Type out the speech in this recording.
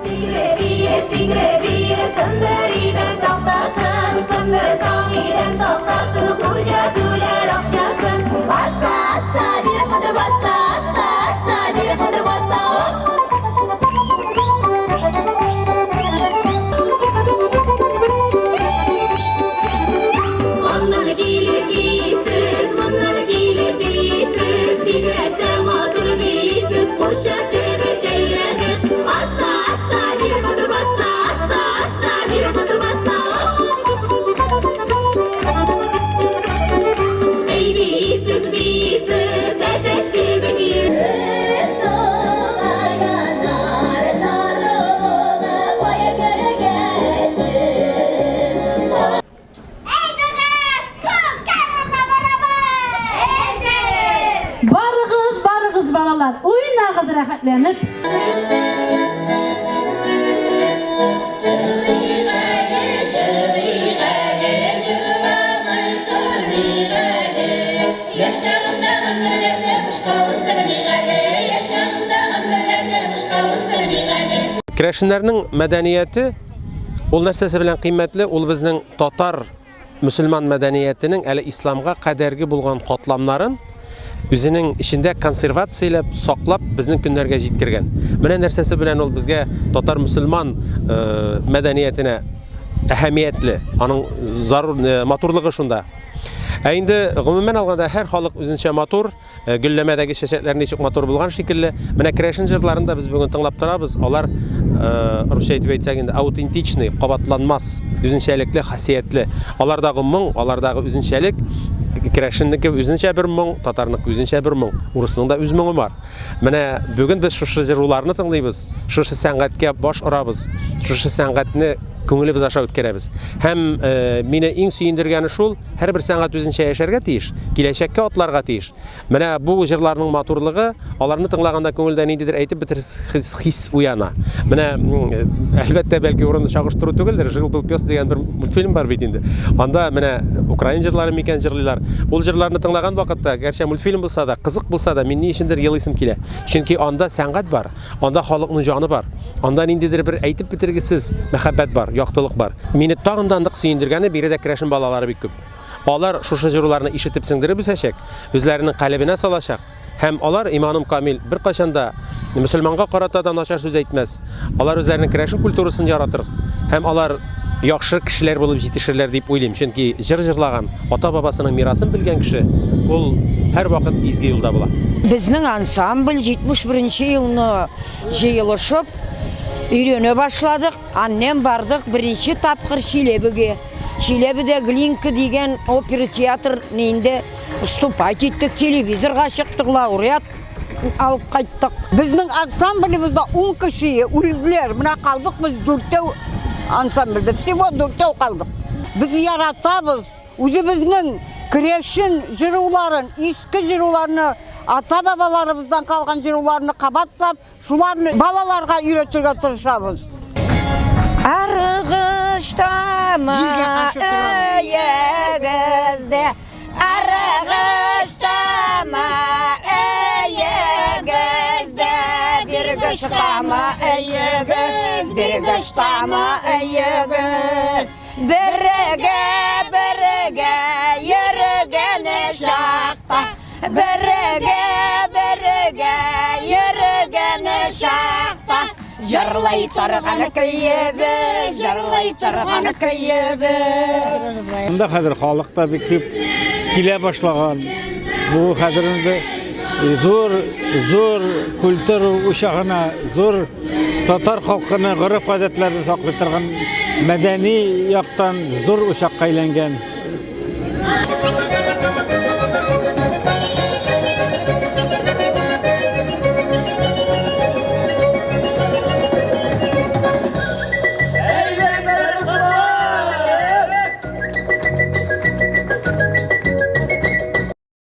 Сикре бие, сикре бие, сындыр идән тактасын, сындырсаң идән тактасын, хуҗа түләр акчасын. Аса, аса, бир кадер баса, аса, аса, бир кадер баса. Аннан килеп бийсез, моннан килеп бийсез, бигрәк тә матур бийсез, курчак кебек әйләнеп. Аса, аса, бир кадер баса, аса, аса, бир кадер баса. Эй, бийсез, бийсез, әтәч кебек йөрсез. Әйдәгез, күккә монда барабыз! Әйдәгез! Барыгыз, барыгыз, балалар, уйнагыз рәхәтләнеп. Җырлыйк әле, җырлыйк әле, җырламый тормыйк әле. Яшь чагында гомерләрне бушка уздырмыйк әле, яшь чагында гомерләрне бушка уздырмыйк әле. Керәшеннәрнең мәдәнияте ул нәрсәсе белән кыйммәтле? Ул безнең татар мөселман мәдәниятенең әле исламга кадәрге булган катламнарын үзенең эчендә консервацияләп, саклап безнең көннәргә җиткергән. Менә нәрсәсе белән ул безгә татар мөселман э, мәдәниятенә әһәмиятле, аның зарур э, матурлыгы шунда. Ә инде гомумән алганда һәр халык үзенчә матур, Э, гөлләмәдәге чәчәкләр ничек матур булган шикелле. Менә керәшен җырларын да без бүген тыңлап торабыз. Алар, э, русча әйтеп әйтсәк инде, аутентичный, кабатланмас, үзенчәлекле, хасиятле. Алардагы моң, алардагы үзенчәлек, керәшеннеке үзенчә бер моң, татарныкы үзенчә бер моң, урысның да үз моңы бар. Менә бүген без шушы җыруларны тыңлыйбыз, шушы сәнгатькә баш орабыз, шушы сәнгатьне күңелебез аша үткәрәбез. Һәм э, мине иң сөендергәне шул, һәрбер сәнгать үзенчә яшәргә тиеш, киләчәккә атларга тиеш. Менә бу җырларның матурлыгы, аларны тыңлаганда күңелдә ниндидер әйтеп бетергесез хис уяна. Менә, әлбәттә, бәлки урынлы чагыштыру түгелдер, Жил был пес дигән бер мультфильм бар бит инде. Анда менә украин җырлары микән җырлыйлар. Ул җырларны тыңлаган вакытта, гәрчә мультфильм булса да, кызык булса да, мин ни өчендер елыйсым килә. Чөнки анда сәнгать бар, анда халыкның җаны бар, анда ниндидер бер әйтеп бетергесез мәхәббәт бар, яктылык бар. Мине тагын да нык сөендергәне, биредә керәшен балалары бик күп. Алар шушы җыруларны ишетеп сеңдереп үсәчәк, үзләренең калебенә салачак һәм алар, иманым камил, беркайчан да мөселманга карата да начар сүз әйтмәс. Алар үзләренең керәшен культурасын яратыр һәм алар яхшы кешеләр булып җитешерләр дип уйлыйм. Чөнки җыр җырлаган, ата-бабасының мирасын белгән кеше ул һәрвакыт изге юлда була. Безнең ансамбль 71 нче елны җыелышып өйрәнә башладык. Аннан бардык беренче тапкыр Чиләбегә. Чиләбедә Глинка дигән опера театр инде вступать иттек, телевизорга чыктык, лауреат алып кайттык. Безнең ансамблебездә 10 кеше үлделәр. Менә калдык без дүртәү ансамбльдә. Всего дүртәү калдык. Без яратабыз үзебезнең керәшен җыруларын, иске җыруларны, ата-бабаларыбыздан калган җыруларны кабатлап, Шуларны балаларга өйрәтергә тырышабыз. Арыгыштама өегездә, арыгыштама өегездә, биргыштама өегез, биргыштама өегез. Бергә, бергә йөргән чакта, Бергә, бергә йөргән чакта Җырлый торган көебез, җырлый торган көебез. Монда хәзер халык та бик күп килә башлаган. Бу хәзер инде зур, зур культура учагына, зур татар халкының гореф-гадәтләрен саклый торган мәдәни яктан зур учакка әйләнгән.